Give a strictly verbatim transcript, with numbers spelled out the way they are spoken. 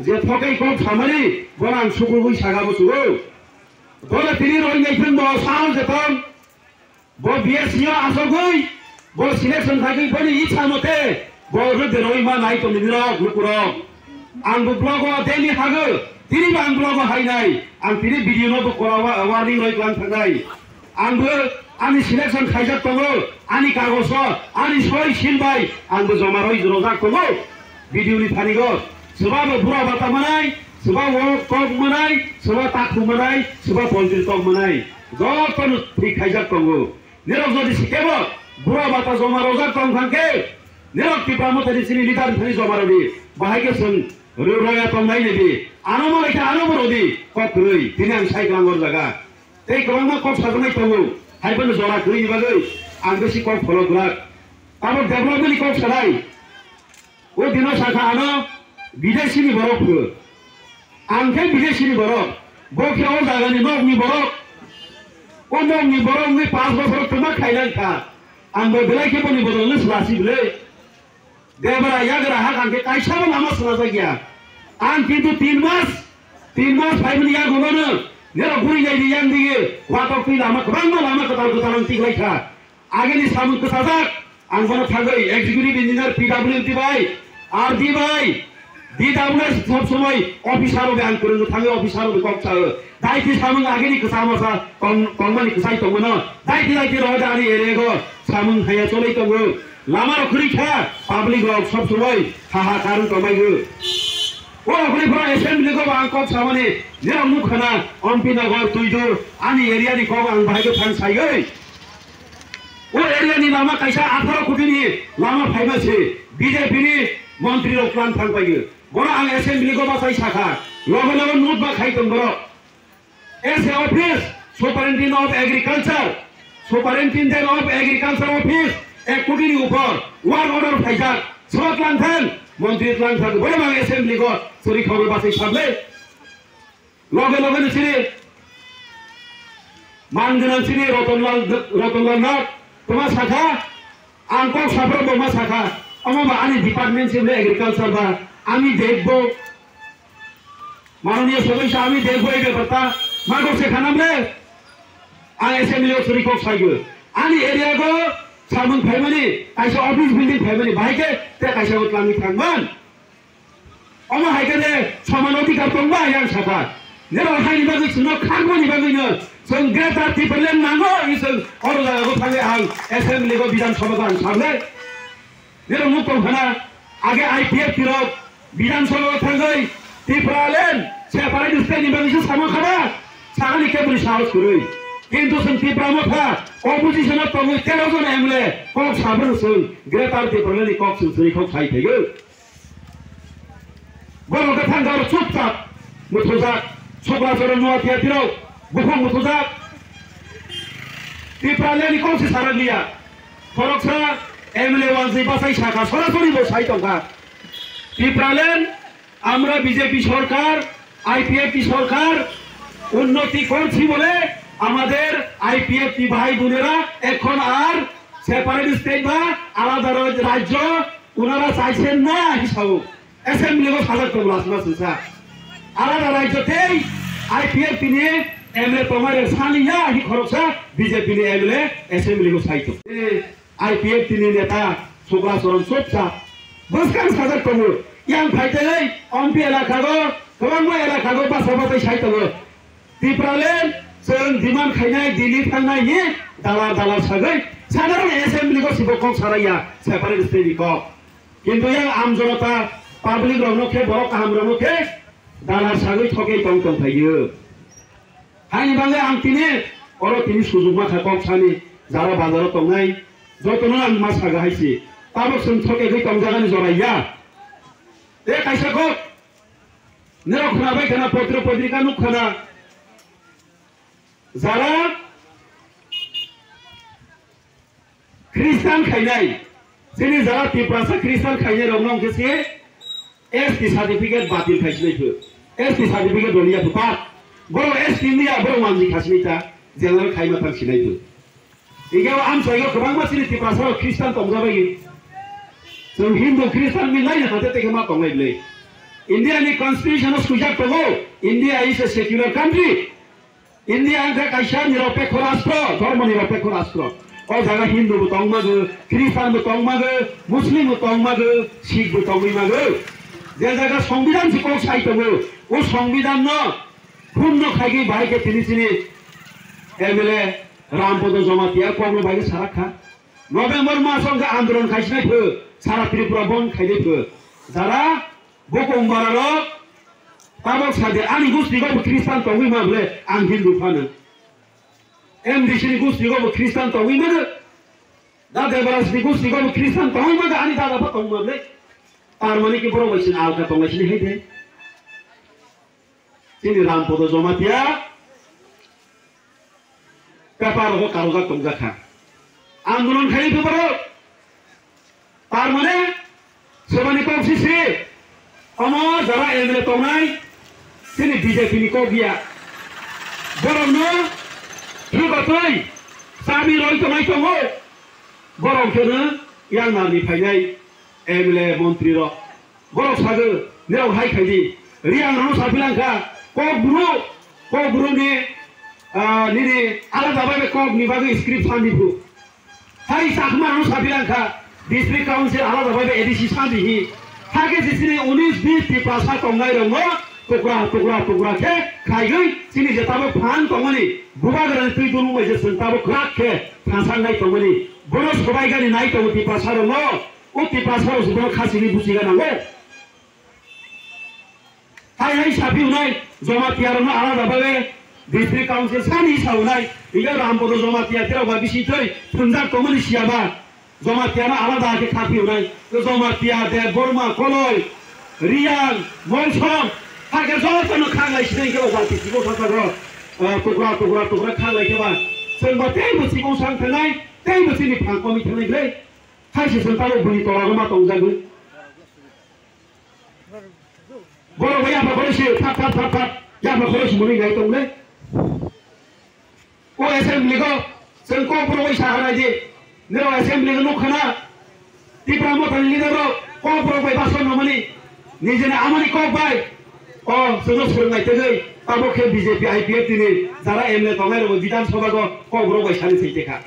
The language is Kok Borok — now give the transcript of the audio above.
je thokai kok samani bono ang sukugwi saga bo sugo. Bono tini roi naithwng bo sal jeton. Bo B S C o asogwi, bo selection khagwi boni ichha mote, bo rwgde roi ma nai tongni nirok lukurok. Ang bo blogo daily hago, tini bo ang blogo hainai, ang tini video no bo kora wa-, warning roi klang thangnai. Ang bo ani selection khaijak tongo, ani kagoso, ani soi sil bai, ang bo joma roi rojak tongo. Video ni thani go, soba bo bura bata manai, soba wo kok manai, soba takhu manai, soba poltri kok manai. Joto no thik khaijak tongo. Nirok jodi sikebo bura bata joma rojak tong thangkhe, nirok Tipra Motha ni chini leader thani joma rodi, bahai khe chwng ro-, roya tong nai nedi, ano malai khe ano bo rodi, kok kwrwi, tini ang sai klang or jaga. Tei kwbangma kok sajaknai tongo, hai phano jora kwrwi ni bagwi ang besi kok pholo kwrak. Abo development ni kok sanai. O dino sakha ano bidesi ni borok phu. Ang khe bidesi ni borok. Bo khe o jaga ni nok ni borok. O nok ni borok ni panch bosor twma khailai kha. Ang bo belai khe boni bodol no swlasi bwle. Debra yagra hak ang khe kaisa bo lama swlajak ya. Ang kintu tin mas, tin mas phaimani yago bono. Nero guri nai di yang dige. Watok twi lama kwbangma lama kwtal kwtal ang tiklai kha. Agini samung kwchajak, ang bono thangwi executive engineer P W D bai, R D bai, D W S sob somoi officer rok ang kwrwngwi thangwi officer rok kok sao. Daiti samung agini kwchama sa tong-, tongmani kwchai tongmano. Daiti daiti rok ani area go samung haya cholai tongo. Lama rok kwrwi kha, public rok sob somoi hahakar wng tongmaigo. O rok kwrwi phano assembly go ang kok samani, nirok nuk khana, Ompi Nagar, Tuidur, ani area ni kok ang bahai go thang saiwi. O area ni lama kaisa atharo koti ni lama phaima se B J P ni montri rok plan thang paio. Bono ang assembly go bachai sakha. Loge loge note ba khai tong borok. S A office, Superintendent of Agriculture, Superintendent of Agriculture office, ek koti ni upor, work order phaijak. Sabo tlang thang, montri tlang thang. Bono ang assembly go churi khogwi bachai sable. Loge loge ni sini man gwnang sini Rotonlal, Rotonlal Nath, toma sakha, ang kok saphro bo ma sakha, omo ba ani department sini agriculture ba, ani dek bo, mananiya sodosya, ami dek bo ei bepar ta, ma kok se khanam le, ang assembly o suri kok saigo, ani area go samung phaimani, kaisa office building phaimani, bahai khe te kaisa o tlang thangman. Omo hai khe de soman odhikar tong ba yang sakha. Nero haini bagwi chwngno khangmani bagwi no chwng Greater Tipraland nango, i chwng oro jaga go thangwi ang assembly go Bidhan Sabha go ang sakle. Nero nuk tong khana age I P F T rok Bidhan Sabha go thangwi Tipraland separate state ni bagwi se samo khaba. Sakani kebri sahos kwrwi. Kintu chwng Tipra Motha opposition o tongwi tero jon M L A kok sabrwng chwng Greater Tipraland ni kok chwng chwri kok sai thaigo. Borok khe thang khe oro chupchap muthujak. Sukla Charan Noatia tirok bukhuk muthujak. Tipraland ni kok se sarak liya. Khoroksa M L A wanjwi bachai sakha, sorasori bo sai tongkha. Tipraland, আমরা বিজেপি সরকার, আইপিএফটি সরকার উন্নতি করছি বলে আমাদের আইপিএফটি ভাই বোনেরা এখন আর separate state বা আলাদা রাজ-, রাজ্য ওনারা চাইছেন না হিসাব। Assembly go sajak tongo asma sungsa. Alada rajyo tei I P F T ni M L A tongmani sani ya hi khoroksa B J P ni M L A assembly go sai tongo. I P F T ni neta Sukla Charan Chopcha bwskang sajak tongo. Yang phai tei Ompi elaka go, kwbangma elaka go basa batai sai tongo. Tipraland chwng demand khainai, Delhi thangnai hi dalar dalar sagwi sadharong assembly go sibo kok saraiya, separate state ni kok. Kintu yang am jonota public rokno khe, borok kaham rokno khe dalar sagwi thokwi tong tong phaio. Haini bagwi ang tini oro tini sujukma kha kok sani, jara bazaro tongnai jotono ang ma saga haisi. Tabok chwng thokegwi tongjagani joraiya. Tei kaisa kok nirok khwnabai khana, potro potrika nuk khana. Jara Khristan khainai, chini jara Tiprasa Khristan khainai rokno hwnkhe se S T certificate batil khai sinai phu, S T certificate rwliya phu, but borok S T wngya, borok manjwi kha sinai ta, general khai ma thang sinai phu. Hingke o amsai o kwbangma chini Tiprasa rok Khristan tongjabai. Chwng Hindu Khristan ni laina hate teke ma tongnai bwle. India ni constitution o swijak tongo, India is a secular country. India wngkha kaisa niropekho rastro, dhormo niropekho rastro. O jaga Hindu bo tong mago, Christian bo tong mago, Muslim bo tong mago, Sikh bo tongwi mago. Je jaga Songbidan se kok sai tongo, o Songbidan no khun no khaigwi bahai khe tini chini M L A Rampodo Jamatia kok no bai sarak kha. November mas o wngkha andolon khaisinai pho, sara Tripura bond khainai pho. Jara Bokong bararok, tabok sadi ani gusti go bo Christian tongwi ma bole, ang Hindu phano. M D C ni gusti go bo Christian tongwi mano. Da Debaras ni gusti go bo Christian tongwi mano, ani dada pha tongwi ma bole. Tar mani ki borok bai sin alka tonglai sini hai de. Chini Rampodo Jamatia paper rogo karojak tongjak kha. Andolon khainai pho borok. Tar mane, sebani kok sisi, omo jara M L A tongnai, chini B J P ni kok ya. Borokno, thwi batwi, chabi roi tongnai tongo. Borok kheno, yang narni phainai, M L A, montri rok. Borok sago, nirok hai khaidi. Riang rano sapilang kha, kok bru, kok bru ni, ah, nini alada bai kok ni bagwi script sandi bru. Hai Chakma rano sapilang kha, district council alada bai A D C sandi hi. Hake jisini unis bis Tiprasa tongnai rokno tukra, tukra, tukra khe khaigwi chini je tabok phan tongmani, bubagrani twi dunu bai je chwng tabok kwrak khe thansang nai tongmani. Bono sobai gani nai tongo Tiprasa rokno. O Tiprasa rok se bono khasini buchiga nango. Hai hai sapi unai, Jamatia rokno alada bagwi district council sani sa unai, higa Rampodo Jamatia terok ba bisi twi thwngjak tongmani siya ba. Jamatia no alada khe khapi unai. To Jamatia, Debbarma, Koloi, Riang, Molsom, hake joto no khanglai sinai khe o jati chikon saka rok, eh, tukra, tukra, tukra khanglai khe ba. Chwng ba tei bo chikon sang thangnai, tei bo chini phang komi thangnai ble. Hai se chwng tamo buni tola no ma tongjagwi. Borok bai yapha khoroi se thap thap thap thap yapha khoroi se mwnwi nai tong le. O assembly go chwng kok borok bai sa hanai di. Niro assembly go nuk khana. Tipra Motha ni leader rok kok borok bai bason no mani. Nijeni amani kok bai. O chwngno swrwngnai tegwi tabok khe B J P I P F T ni jara M L A tongnai rok Bidhan Sabha go kok borok bai sani thwi tekha.